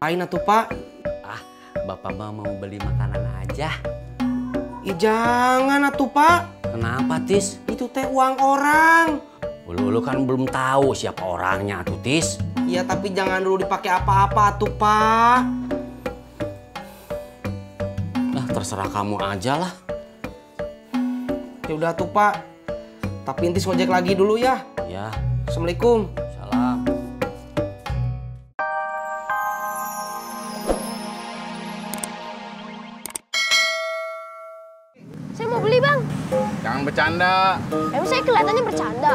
Ain atuh Pak. Ah, Bapak mau beli makanan aja. Ih jangan atuh Pak. Kenapa, Tis? Itu teh uang orang. Lu kan belum tahu siapa orangnya, atuh, Tis. Iya tapi jangan dulu dipakai apa-apa atuh Pak. Nah, terserah kamu aja lah. Ya udah tuh Pak. Tapi Intis ngojek lagi dulu ya. Ya. Assalamualaikum. Salam. Saya mau beli, Bang. Jangan bercanda. Emang saya kelihatannya bercanda?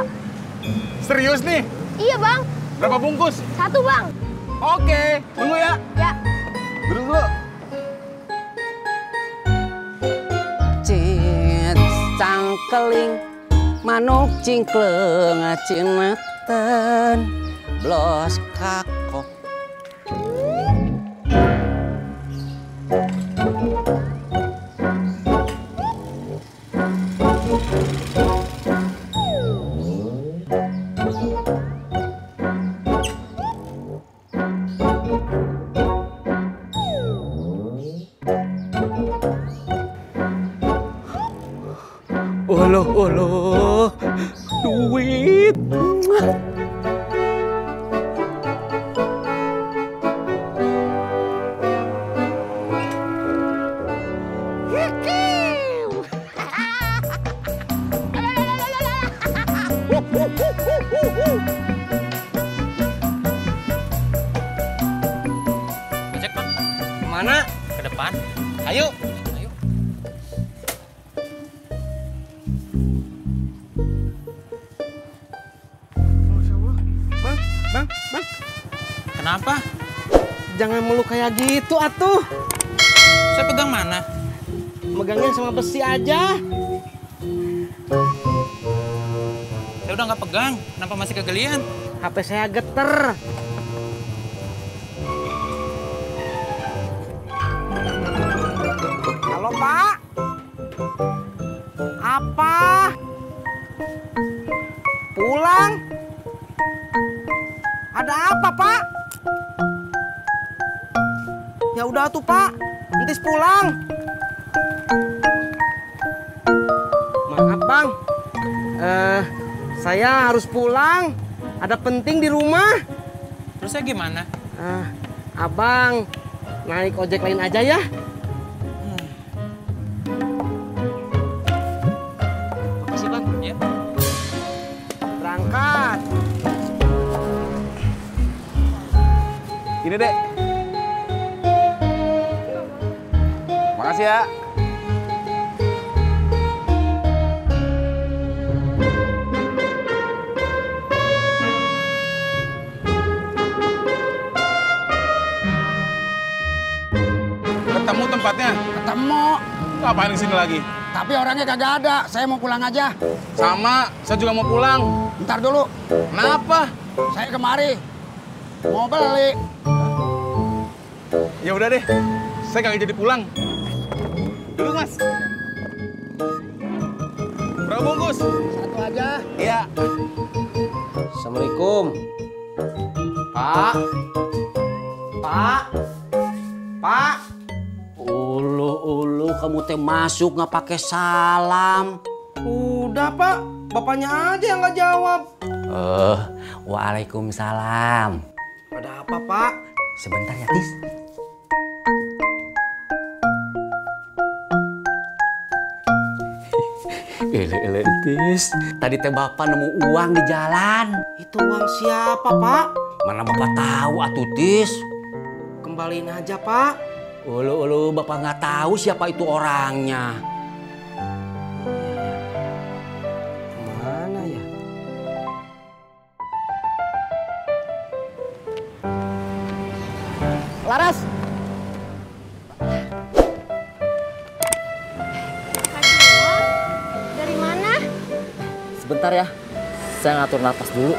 Serius nih? Iya, Bang. Berapa bungkus? 1, Bang. Oke, tunggu ya. Ya. Duduk dulu. Cit cangkeling manuk cingkleng cineten blos kakok. Oloh, duit. Ojek, Bang. Kemana? Ke depan. Ayo. Ayo. Masya Allah. Bang. Kenapa? Jangan meluk kayak gitu atuh. Saya pegang mana? Megangnya sama besi aja. Saya udah nggak pegang. Kenapa masih kegelian? HP saya geter. Halo Pak. Apa? Pulang? Ada apa Pak? Ya udah tuh Pak, Entis pulang. Maaf Bang, saya harus pulang. Ada penting di rumah. Terus saya gimana? Abang naik ojek lain aja ya. Makasih Bang. Ya. Berangkat. Ini, Dek. Makasih ya. Ketemu tempatnya? Ketemu, Ngapain kesini lagi? tapi orangnya kagak ada. Saya mau pulang aja. Sama, saya juga mau pulang. Ntar dulu, Kenapa? saya kemari. Mau beli. Ya udah deh, saya kagak jadi pulang. Duduk Mas. Berapa bungkus? 1 aja. Iya. Assalamualaikum. Pak. Ulu kamu teh masuk nggak pakai salam. Udah Pak, bapaknya aja yang nggak jawab. Waalaikumsalam. Ada apa Pak? Sebentar ya, Tis. Ele Tis. Tadi teh Bapak nemu uang di jalan. Itu uang siapa Pak? Mana Bapak tahu atuh, Tis? Kembaliin aja Pak. Ulu Bapak nggak tahu siapa itu orangnya. Kemana ya? Laras. Kak Cimot, dari mana? Sebentar ya, saya ngatur napas dulu.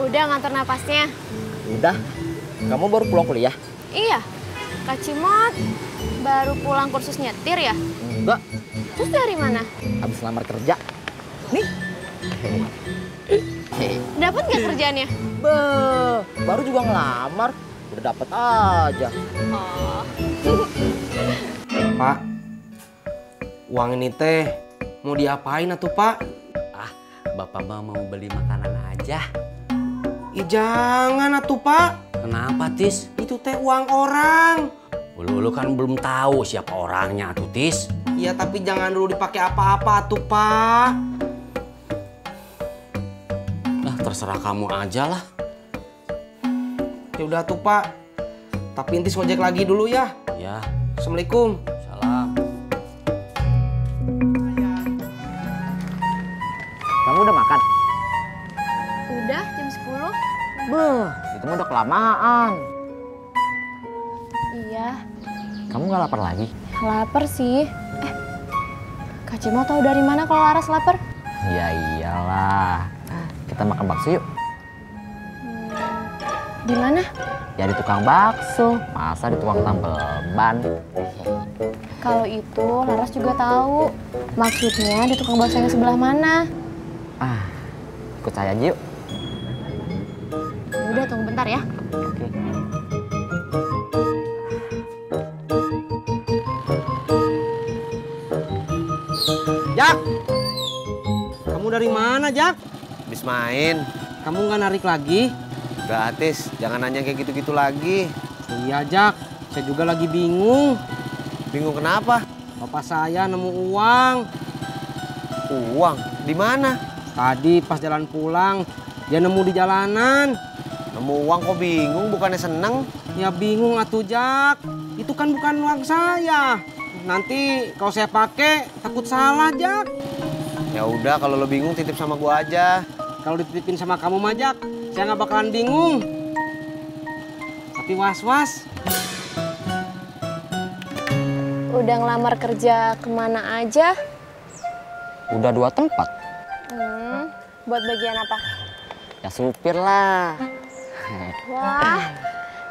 Udah nganter napasnya. Udah, kamu baru pulang kuliah? Iya. Kak Cimot baru pulang kursus nyetir ya? Enggak, Terus dari mana? habis lamar kerja. Nih, Dapat nggak kerjaannya? Baru juga ngelamar, udah dapet aja. Oh. Pak, uang ini teh mau diapain atuh Pak? Ah, Bapak mah mau beli makanan aja. Ih jangan atuh Pak. Kenapa, Tis? Itu teh uang orang. Ulu kan belum tahu siapa orangnya, atuh, Tis. Iya tapi jangan dulu dipakai apa-apa atuh Pak. Nah, terserah kamu aja lah. Ya udah tuh Pak. Tapi Intis ngojek lagi dulu ya. Ya, Assalamualaikum. salam. Kamu udah makan? Udah jam 10. Itu mah udah kelamaan. Iya, Kamu nggak lapar lagi? lapar sih. Kak Cimo tahu dari mana kalau Laras lapar? Ya iyalah. Kita makan bakso yuk. Di mana? Ya di tukang bakso. Masa di tukang tambal ban? Kalau itu Laras juga tahu. Maksudnya di tukang bakso yang sebelah mana? Ikut saya aja yuk. Udah tunggu bentar ya. Oke. Jak. Kamu dari mana Jak? Habis main. Kamu nggak narik lagi? Gratis, jangan nanya kayak gitu-gitu lagi. Iya Jak. Saya juga lagi bingung. Bingung kenapa? Bapak saya nemu uang. Uang? Di mana? Tadi pas jalan pulang, dia nemu di jalanan. Nemu uang kok bingung, bukannya seneng? Ya bingung atuh Jak. Itu kan bukan uang saya. Nanti kalau saya pakai takut salah Jak. Ya udah, kalau lo bingung titip sama gua aja. Kalau dititipin sama kamu mah Jak, saya nggak bakalan bingung. Tapi was-was. Udah ngelamar kerja kemana aja? Udah 2 tempat. Buat bagian apa? Ya supir lah. Wah,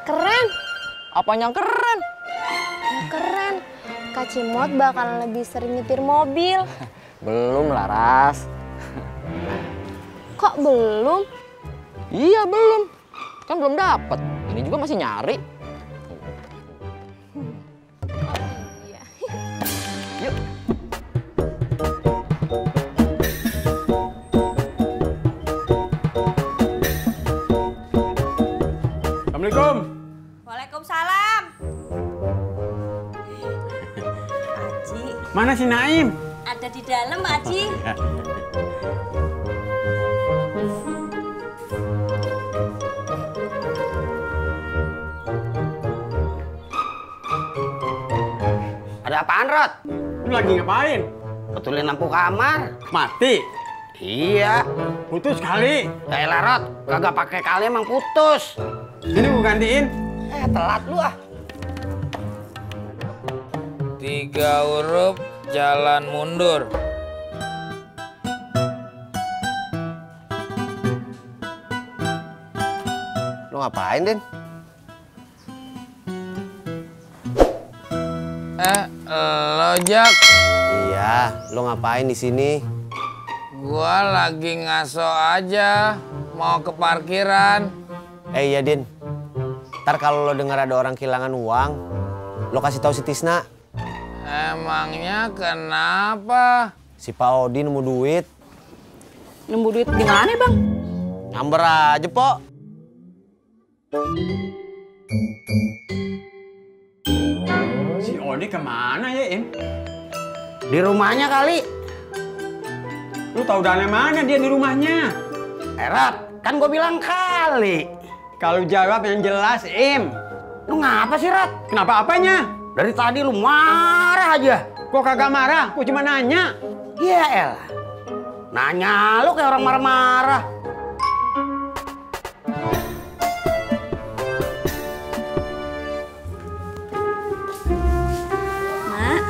keren. Apanya yang keren? Keren. Kak Cimot bakalan lebih sering nyetir mobil. Belum Laras. Kok belum? Iya belum. Kan belum dapet. Ini juga masih nyari. Iya. Yuk. Assalamualaikum. Waalaikumsalam. Aji, Mana si Naim? ada di dalam, Aji. Ada apaan, Rod? Lu lagi ngapain? Betulin lampu kamar. Mati. Iya. Putus kali. Ya elah, Rod. Kagak pakai kali emang putus. Ini gua gantiin. Telat lu ah. 3 huruf jalan mundur. Lu ngapain, Din? Lo Jak, Iya, lu ngapain di sini? gua lagi ngaso aja, mau ke parkiran. Iya, Din. Ntar kalau lo dengar ada orang kehilangan uang, lo kasih tahu si Tisna. Emangnya kenapa? Si Pak Odi nemu duit. Nemu duit di mana, Bang? Nyamber aja, Pok. Si Odi kemana ya, Im? Di rumahnya kali. Lu tahu dari mana dia di rumahnya? Rat, kan gue bilang kali. Kalau jawab yang jelas, Im. Lu ngapa sih, Rat? Kenapa apanya? Dari tadi lu marah aja. Kok kagak marah? Gua cuma nanya. Iya, elah. Nanya lu kayak orang marah-marah. Mak,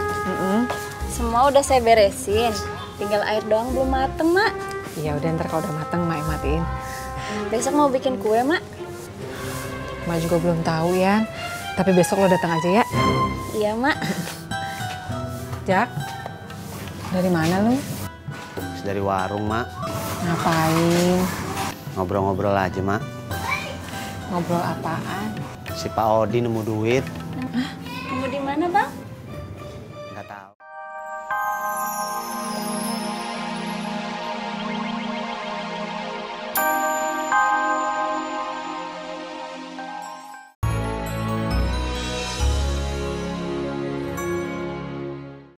semua udah saya beresin. Tinggal air doang belum mateng, Mak. Ya udah ntar kalau udah mateng Mak yang matiin. Besok mau bikin kue, Mak. Mak juga belum tahu ya. Tapi besok lo datang aja ya. Iya, Mak. Jak, dari mana lu? Dari warung, Mak. Ngapain? Ngobrol-ngobrol aja, Mak. Ngobrol apaan? Si Pak Odi nemu duit. Tunggu di mana, Bang? Nggak tahu.